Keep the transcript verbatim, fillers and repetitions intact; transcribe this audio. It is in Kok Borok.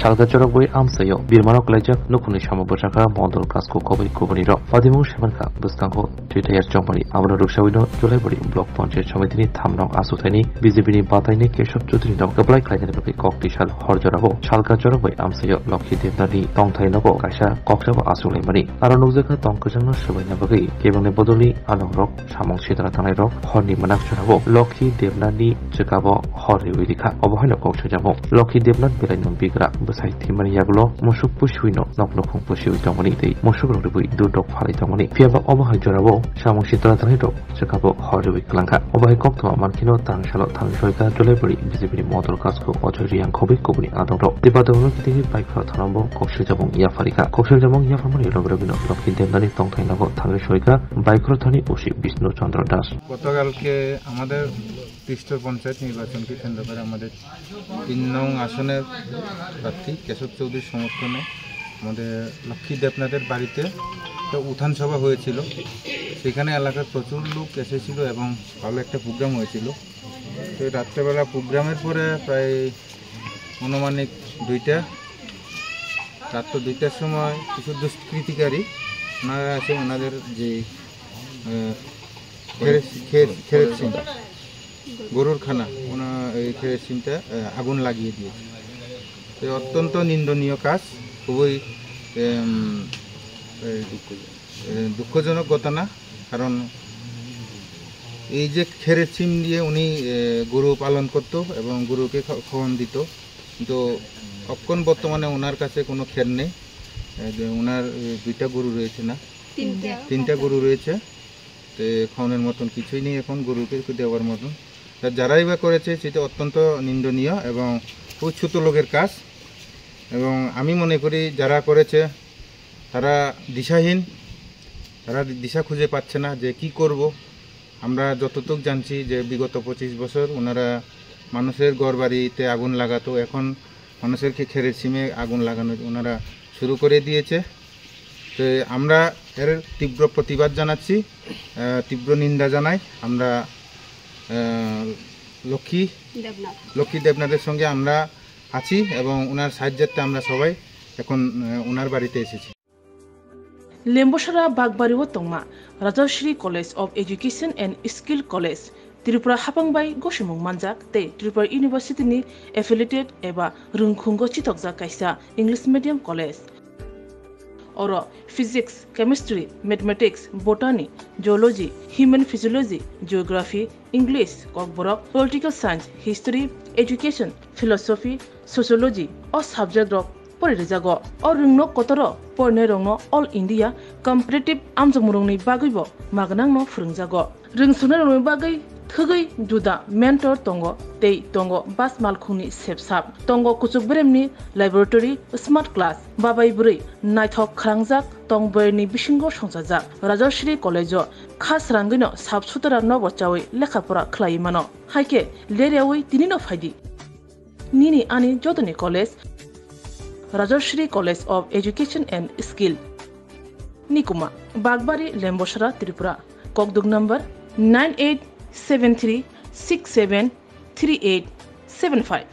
Salka chorok bai amsaio birmano kwlaijak nukhungni samo bwsakha Model Kasko khobwi kubunirok. Padimung saimankha bwskango twi tayar chongmani. Abono rwksawino Julaibari Block Panchayat Somitini thamnok aswkthani B J P ni bataini Kesab Chaudhary no kwplai khlainani bagwi kok tisal hor jorao salka chorok bai amsaio Lokhi Debnath ni tongthai nogo kaisa koksabo aswk laimani. Aro nukjakha tong kwchangno swbaina bagwi kebengni bodolni alongrok samung sitra tangnairok horni mwnak chorao Lokhi Debnath ni chwkabo hor riwi rikha. Obo haino kok swijamo Lokhi Debnath belaino bigra bwsai thwimani yagulo musuk pusiwino nok nukhung pusiwi tongmani tei musuk rok ribwi durdok phalwi tongmani. Phiyaba obo hai jorao samung sitra tangnairok chwkabo hor riwi kwlangkha. Obo hai koktwma mankhino tang salo thang soika Julaibari B J P ni Model Kasko Ajoy Reang khobwi kubuni adongrok tei badongrok kitingwi bike phano thanambo kok swijamung yapharikha. Kok swijamung yapharmani loge logeno Lokhi Debnath ni tongthai nogo thangwi soika bike phano thani O C Bishnu Chandra Das. গতকালকে আমাদের ত্রিস্তর পঞ্চায়েত নির্বাচনকে কেন্দ্র করে আমাদের তিন নং আসনের প্রার্থী কেশব চৌধুরীর সমর্থনে আমাদের লক্ষ্মী দেবনাথের বাড়িতে একটা উত্থান সভা হয়েছিল। সেখানে এলাকার প্রচুর লোক এসেছিল এবং ভালো একটা প্রোগ্রাম হয়েছিল। তো রাত্রেবেলা প্রোগ্রামের পরে প্রায় আনুমানিক দুইটা, রাত্র দুইটার সময় কিছু দুষ্কৃতিকারী ওনারা এসে ওনাদের যে, আহ, খেরে-, খে-, খেরের সিম, গরুর খানা, ওনা-, এই খেরের সিমটা, আহ, আগুন লাগিয়ে দিয়েছে। তো এই অত্যন্ত নিন্দনীয় কাজ, খুবই, এম, এই, এ, দুঃখজনক ঘটনা। কারণ এই যে খেরের সিম দিয়ে উনি, এ, গরু পালন করত এবং গরুকে খা-, খাওয়ান দিত, কিন্তু অক্ষণ বর্তমানে ওনার কাছে কোনো খের নেই। এ, যে ওনার, এ, দুইটা গরু রয়েছে না? তিনটা। তিনটা গরু রয়েছে। তো খাওয়ানোর মতন কিছুই নেই এখন গরুকে দেওয়ার মতন। তা যারাই বা করেছে সেটা অত্যন্ত নিন্দনীয় এবং খুব ছোট লোকের কাজ। এবং আমি মনে করি যারা করেছে তারা দিশাহীন, তারা দিশা খুঁজে পাচ্ছে না যে কি করব। আমরা যতটুক জানছি যে বিগত পঁচিশ বছর ওনারা মানুষের ঘর বাড়িতে আগুন লাগাতো, এখন মানুষের খে-, খেরের সিমে আগুন লাগানো ওনারা শুরু করে দিয়েছে। তো আমরা এর তীব্র প্রতিবাদ জানাচ্ছি, আহ, তীব্র নিন্দা জানাই। আমরা, আহ, লক্ষ্মী দেবনাথ। লক্ষ্মী দেবনাথের সঙ্গে আমরা আছি এবং ওনার সাহায্যে আমরা সবাই এখন, আহ, ওনার বাড়িতে এসেছি। Lembosara Bagbari o tongma Rajashree College of Education and Skill College, Tripura haphang bai gosimung manjak tei Tripura University ni affiliated eba rwngkhungo chitokjak kaisa English medium college. Oro Physics, Chemistry, Mathematics, Botany, Zoology, Human Physiology, Geography, English, Kokborok, Political Science, History, Education, Philosophy, Sociology o subject rok pori rijago. O rwngno kotoro porinairokno All India Competitive amjokmungrokni bagwibo magnangno phwrwngjago. Rwngsuknairokni bagwi thwgwi juda mentor tongo tei tongo bus malkhungni sepsap. Tongo kuchuk beremni laboratory, smart class, babai bwrwi naithok khwrangjak tong boyarni bisingo songchajak. Rajashree College-o kha srangwino sap sutara nobo chawi lekha pora khlaiwi mano. Haikhe leryawi tinino phaidi. Nini ani jotoni college, Rajashree College of Education and Skill. Nikuma, Bagbari, Lembosara, Tripura. Kokduk number nine eight seven three six seven three eight seven five.